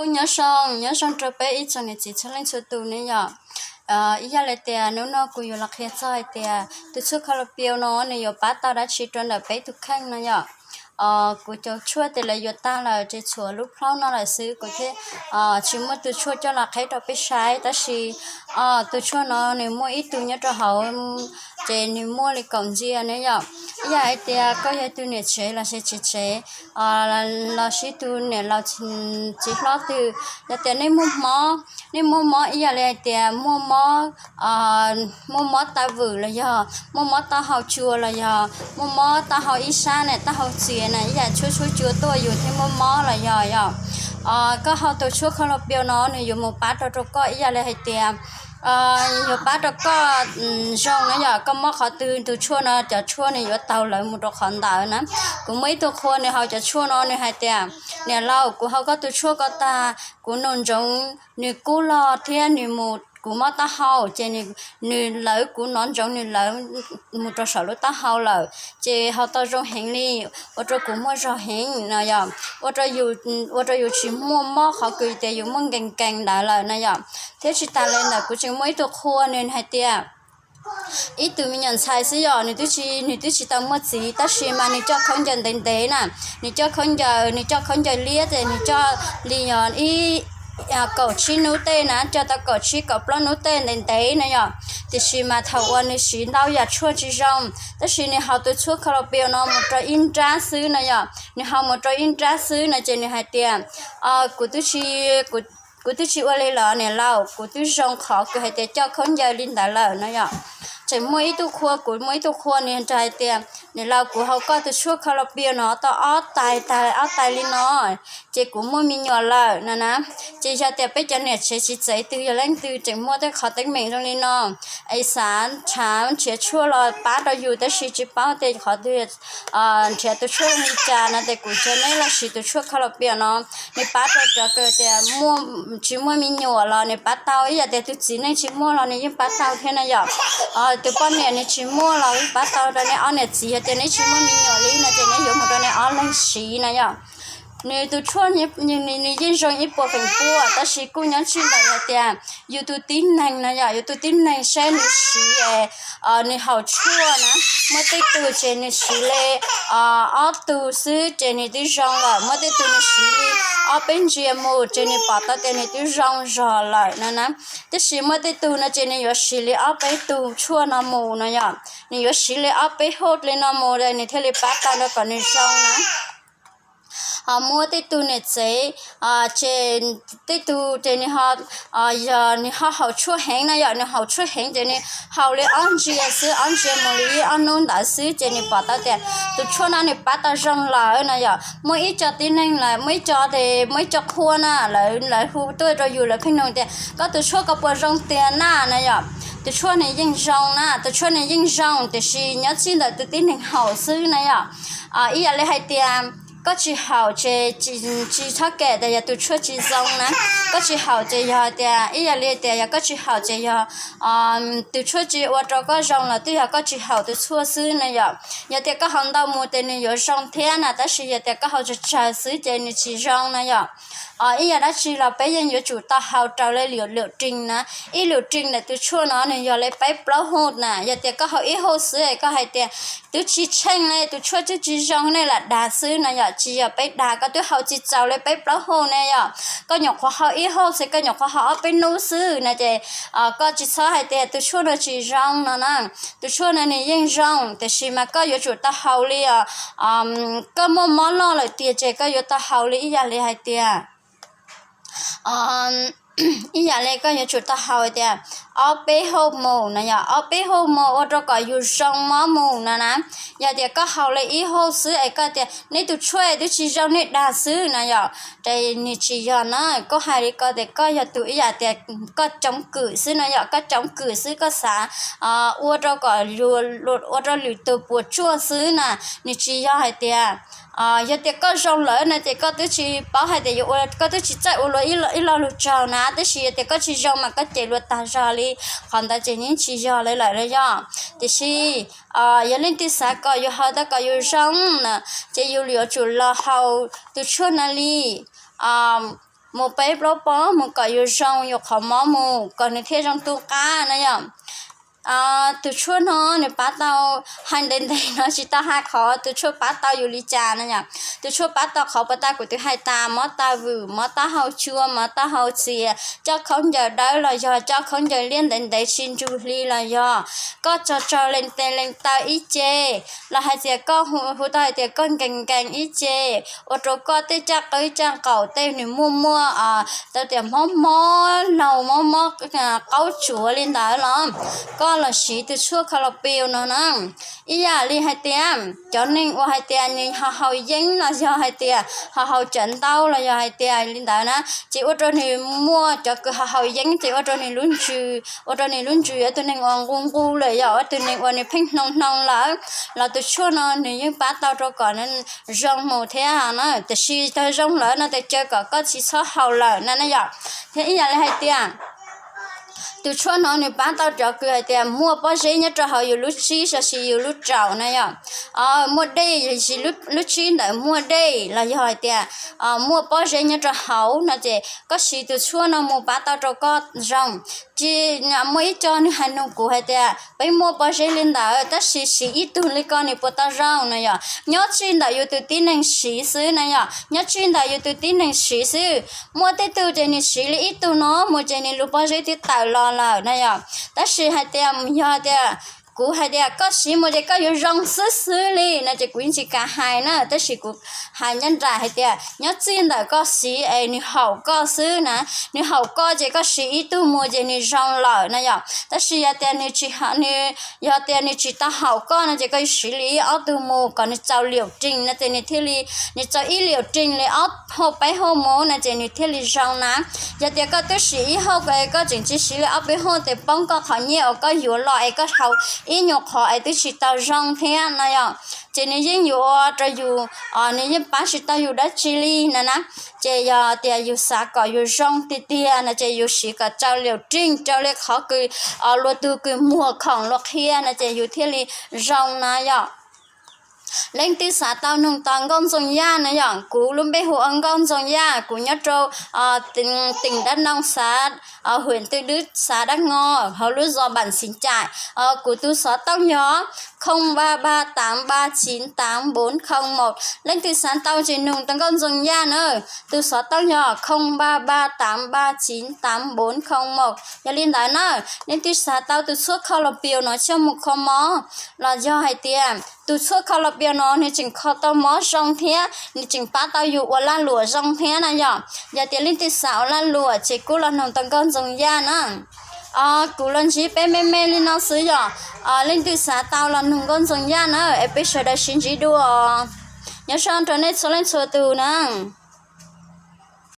Nyob zoo, nyob zoo rau peb ib tsoom niam txiv txhua leej txhua tus ne yom. Ib yam li tias hnub no kuv yuav los qhia txog hais tias tus tshuaj kho la piau no nws yuav pab tau dab tsi rau ntawm peb tus kheej no yom. Kuv cov tshuaj ces lawv yuav tag lawm ces tshuav lub plaub no lawm xwb, kuv thiaj tsis muaj tus tshuaj coj los qheb rau peb saib. Tab sis tus tshuaj no nws muaj ib tug nyob rau hauv, ces nws muaj li kaum ntsia ne yom. Ib yam hais tias koj yog tus niam tsev los sis txiv tsev, los sis tus niam laus txiv hlob twg, yog tias nej muaj mob, nej muaj mob ib yam li hais tias muaj mob, muaj mob taw vwm los yog muaj mob taub hau cua los yog muaj mob taub hau ib sab ne, taub hau txias na, ib yam tshuab tshuab cua tuaj yus thiaj muaj mob los yog yom, koj haus tus tshuaj kho la piau no nws yuav mus pab rau rau koj ib yam li hais tias yuav pab rau koj zoo na yom. Koj mob qhov twg tus tshuaj no, cov tshuaj nws yuav taug lawv mus rau qhov ntawd na. Kuv muaj ib tug qhua nws haus cov tshuaj no nws hais tias, niam laus, kuv haus koj tus tshuaj ko tag, kuv nus ntsoov nws kub log thiab nws mus, kuv mob taub hau ces nws lawv, kuv nus ntsoov nws lawv mus rau saum lub taub hau lawm, ces haus tau zoo heev li, ua rau kuv muaj zog heev no yom, ua rau yus tsis muaj mob qhov kws tias yus muaj nkees nkees ntawd lawm no yom. Thiab tsis tas li ntawd kuv tseem muaj ib tug qhua nws hais tias, ib tug me nyuam ntxhais xwb yom, nws twb tsis, nws twb tsis tau muaj txiv tab sis mas nws coj khaub ncaws ntev ntev na, nws coj khaub ncaws, nws coj khaub ncaws liab ces nws coj li yog ib kaum tsib hnub tej na, coj tau kaum tsib kaum plaub hnub tej ntev ntev na yom. Tiam sis mas thaum uas nws siv ntau yam tshuaj tsis zoo, tab sis nws haus tus tshuaj kho la piau no mus rau ib nrab xwb no yom, nws haus mus rau ib nrab xwb no ces nws hais tias, kuv twb tsis, kuv twb tsis ua li los niam laus, kuv twb zoo qhov kws hais tias coj khaub ncaws li ntawd lawm no yom. Tseem muaj ib tug qhua, kuv muaj ib tug qhua nws hais tias, niam laus, kuv haus koj tus tshuaj kho la piau no tau ob tais, tag ob tais li no ces kuv muaj me nyuam lawm no na. Ces yog tias peb cov niam tsev txiv tsev twg yog leej twg tseem muaj tej qhov teeb meem zoo li no, es xav nrhav nrhiav tshuaj los pab rau yus tab sis tsis paub tias qhov twg nrhiav tus tshuaj li cas no ces kuv cov neb los siv tus tshuaj kho la piau no, nws pab rau cov kws tias tsis muaj me nyuam los nws pab tau, ib yam tias tus txiv neej tsis muaj los nws yeej pab tau thiab na yom. Tus poj niam nws tsis muaj los yeej pab tau rau neb ob niam txiv, yog tias neb tsis muaj me nyuam li no ces neb yuav mus rau neb ob leeg siv na yom. Nws tus tshuaj nws yeej zoo ib puas feem pua, tab sis kuj nyob tsis ntawm hais tias yus tus tib neeg no yom, yus tus tib neeg saib nws siv es nws haus tshuaj na, muaj tej tug ces nws siv li ob tug xwb ces nws twb zoo lawm, muaj tej tug nws siv li ob peb ntsia mus ces nws pom tau tias nws twb zoo zog lawm no na. Tab sis muaj tej tug no ces nws yuav siv li ob peb tug tshuaj no mus no yom, nws yuav siv li ob peb hub li no mus nws thiaj li pab tau rau kom nws zoo na. Ho muaj tej tug niam tsev ces tej tug ces nws ho, yog nws ho haus tshuaj heev na yom, nws haus tshuaj heev ces nws haus li ob ntsia xwb, ob ntsia mus li ib ob hnub ntawd xwb ces nws pom tau tias tus tshuaj no nws pab tau zoo lawm no yom. Muaj ib co tib neeg lawm, muaj ib co ces muaj ib co qhua na, lawv, lawv hu tuaj rau yus, lawv pheej nug tias koj tus tshuaj ko puas zoo tiag na no yom. Tus tshuaj nws yeej zoo na, tus tshuaj nws yeej zoo tiam sis nyob tsis ntawm tus tib neeg haus xwb na yom. Ib yam li hais tias koj tsis haus ces tsis txhob kem tias yog tus tshuaj tsis zoo na. Koj tsis haus ces yog tias, ib yam li tias yog koj tsis haus ces yog tus tshuaj tsis ua rau koj zoo los twb yog koj tsis haus tus tshuaj xwb na yom. Yog tias koj haus ntau mus ces nws yuav zoo thiab na, tab sis yog tias koj haus tsawg tsawg xwb ces nws tsis zoo na yom. Ib yam dab tsi los peb yeej yuav tsum tau haus raws li lwm, lwm rees na. Ib lwm rees ntawm tus tshuaj no nws yog li peb plaub hub na, yog tias koj haus ib hub xwb es koj hais tias twb tsis tsheej li, tus tshuaj twb tsis zoo ne, lam dag xwb no yom, tsis yog peb dag, koj twb haus tsis txaus li peb plaub hub ne yom, koj nyuam qhuav haus ib hub xwb, koj nyuam qhuav haus ob peb hnub xwb no ces koj tsis txhob hais tias tus tshuaj no tsis zoo no na. Tus tshuaj no nws yeej zoo tiam sis mas koj yuav tsum tau haus li os, koj muaj mob loj lawm tiag ces koj yuav tau haus li ib yam li hais tias ib yam li koj yuav tsum tau haus tias ob peb hub mus no yom, ob peb hub mus ua rau kom yus zoo mob mus no na. Yog tias koj haus li ib hub xwb es koj tias neb tus tshuaj twb tsis zoo, neb dag xwb no yom, ces nws tsis yog na. Koj hais li ko tias koj yog tus ib yam tias koj coob kwm xwb no yom, koj coob kwm xwb, koj xav ua rau kom, ua rau lwm tus puas tsuaj xwb na, nws tsis yog hais tias yog tias koj zoo lawm no ces koj twb tsis paub hais tias yuav ua, koj twb tsis txawj ua luag ib lo lus tsaug na, tab sis yog tias koj tsis zoo mas koj cem luag tag zog li, qhov ntawd ces yeej tsis yog li lawm los yog. Tiam sis yog leej twg xav kom yus haus tau kom yus zoo na, ces yus yuav tsum los haus tus tshuaj no li mus peb plaub pob mus kom yus zoo yus qhov mob mus kom nws thiaj zoo tu qab na yom. Tus tshuaj no nws pab tau, hais ntev ntev no tsis tau hais qhov tus tshuaj pab tau yus li cas na yom. Tus tshuaj pab tau qhov puas tau kuv twb hais tas, mob taw vwm, mob taub hau cua, mob taub hau txias, coj khaub ncaws dawb los yog coj khaub ncaws liab ntev ntev tsis nrug hli los yog koj tsog tsog lees tes lees taw ib ce, los hais tias koj hu tau hais tias koj nkees nkees ib ce, ua rau koj tej caj qwb caj nqaum tej nws muaj muaj tau tias mob mob laug mob mob qaub tsuav li ntawd los koj los siv tus tshuaj kha los piu no na. Ib yam li hais tias cov neeg uas hais tias nws ho haus yeeb los yog hais tias ho haus cawv ntau los yog hais tias li ntawd na, ces ua rau nws muaj cov kws ho haus yeeb ces ua rau nws lub ntsws, ua rau nws lub ntsws yuav tus neeg uas nqus nqus lawm yom, ua tus neeg uas nws pheej hnoos hnoos lawm, los tus tshuaj no nws yeej pab tau rau kom zoo mus thiab na. Tiam sis tag zoo lawm no tes caw kom koj tsis txhob haus lawm na na yom. Thiab ib yam li hais tias tus tshuaj no nws pab tau cov kws hais tias muaj pob zeb nyob rau hauv yus lub tsib los sis yus lub raum na yom, muaj dej, lub tsib ntawd muaj dej los yog hais tias muaj pob zeb nyob rau hauv no ces koj siv tus tshuaj no mus pab tau rau koj zoo. Tsis muaj ib co nws hais nug kuv hais tias peb muaj pob zeb li ntawd tab sis siv ib tug li ko nws puas tau zoo na yom. Nyob txij ntawm yus tus tib neeg siv xwb na yom, nyob txij ntawm yus tus tib neeg siv xwb. Muaj tej tug ces nws siv li ib tug no mus ces nws lub pob zeb twb tawm los lawm na yom. Tab sis hais tias yog tias kuv hais tias koj siv mus ces koj yuav zoo xwb xwb li no ces kuv yeej tsis kam hais na, tab sis kuv hais nyob nram hais tias nyob txij ntawm koj siv es nws haum koj xwb na, nws haum koj ces koj siv ib tug mus ces nws zoo lawm na yom. Tab sis yog tias nws tsis, yog tias nws tsis tau haum koj no ces koj yuav siv li ib ob tug mus kom nws txaus liaum reej no ces nws thiaj li, nws txaus ib liaum reej li ob hauj peb hauj mus no ces nws thiaj li zoo na. Yog tias koj twb siv ib hauj es koj tseem tsis siv li ob peb hauj ces poob koj qhov nyiaj uas koj yuav los es koj haus ib nyuag qhov es twb tsis tau zoo thiab no yom. Ces nws yeej yuav ua rau yus, nws yeej pab tsis tau yus dab tsi li na na. Ces yog tias yus xav kom yus zoo tiag tiag no ces yus siv kom txaus liaum reej raws li qhov kws luag tug kws muag khoom luag qhia no ces yus thiaj li zoo na yom. Leej twg xav tau noog tau Nkauj Ntxoov Yaj na yom, kuv lub npe hu ua Nkauj Ntxoov Yaj, kuv nyob rau tỉnh Đắk Nông, xã, huyện Tư Đức, xã Đắk Ngo, hauv lub zos Bản Xín Chải. Kuv tus xov tooj yog không ba ba tám ba chín tám bốn không một. Leej twg xav tau ces noog tau Nkauj Ntxoov Yaj na, tus xov tooj yog không ba ba tám ba chín tám bốn không một. Yog li ntawd na, leej twg xav tau tus tshuaj kho los piaus no coj mus kho mob los yog hais tias tus tshuaj kho los piaus no nws tseem kho tau mob zoo thiab nws tseem pab tau yus ua lag luam zoo thiab na yom. Yog tias leej twg xav ua lag luam ces kuj los noog tau Nkauj Ntxoov Yaj na. Kuv los ntsib peb me me li no xwb yom. Leej twg xav tau los noog Nkauj Ntxoov Yaj na es peb sawv daws sib ntsib dua. Nyob zoo rau nej txhua leej txhua tus na.